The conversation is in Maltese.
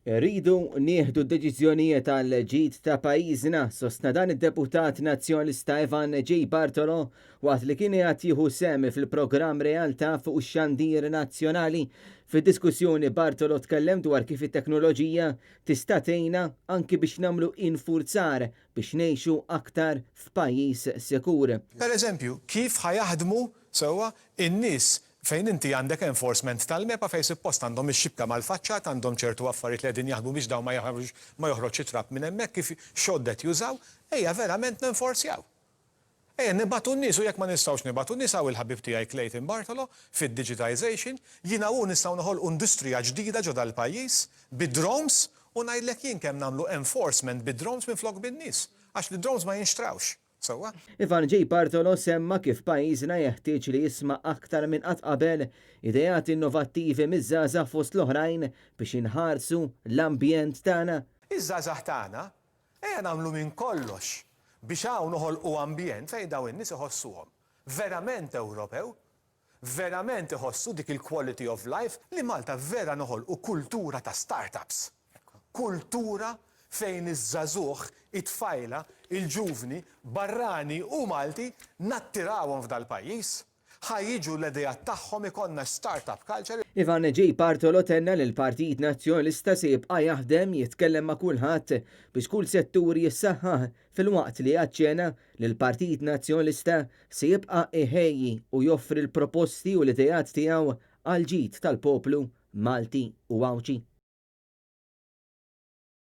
Irridu nieħdu deċiżjonijiet għall-ġid ta' pajjiżna, sostna dan id-deputat Nazzjonalista Ivan J. Bartolo waqt li kien qiegħed jieħu sehem fil-programm Realtà fuq ix-xandir nazzjonali. Fid-diskussjoni Bartolo tkellem dwar kif it-teknoloġija tista' tgħinna anki biex nagħmlu infurzar biex ngħixu aktar f'pajjiż sikur. Per eżempju, kif ħa jaħdmu sewwa in-nies fejn inti għandek enforcement tal-MEPA fejn suppost għandhom ix-xibka mal-faċċata, għandhom ċertu affarijiet li qegħdin jaħdmu biex dawn ma ma joħroġx it-trab minn hemmhekk, kif x'għoddet jużaw, ejja verament nenforzjaw. Ejja nibagħtu n-nies u jekk ma nistgħux nibagħtu n-nies hawn il-ħabib tiegħi Clayton Bartolo fid-digitisation, jiena u hu nistgħu noħolqu industrija ġdida ġo dal-pajjiż bid-drones u ngħidlek jien kemm nagħmlu enforcement bid-drones minflok bin-nies għax l-drones ma jinxtrawx. Sewwa? Ivan J. Bartolo semma kif pajjiżna jeħtieġ li jisma' aktar minn qatt qabel ideat innovattivi miż-żgħażagħ fost l-oħrajn biex inħarsu l-ambjent tagħna. Iż-żgħażagħ tagħna, ejja nagħmlu minn kollox biex hawn noħolqu ambjent fejn dawn in-nies iħossuhom verament Ewropew, verament iħossu dik il-quality of life li Malta vera noħolqu kultura ta' startups. Kultura fejn iż-żagħżugħ, it-tfajla, il-ġuvni, barrani u Malti nattirawhom f'dal-pajjiż. Ħa jiġu l-ideat tagħhom ikollna startup culture. Ivan J. Bartolo tenna li l-Partit Nazzjonalista se jibqa' jaħdem jitkellem ma' kulħadd biex kull settur jissaħħaħ filwaqt li aċċena li l-Partit Nazzjonalista se jibqa' iħejji u joffri l-proposti u l-ideat tiegħu għall-ġid tal-poplu Malti u Għawdxi.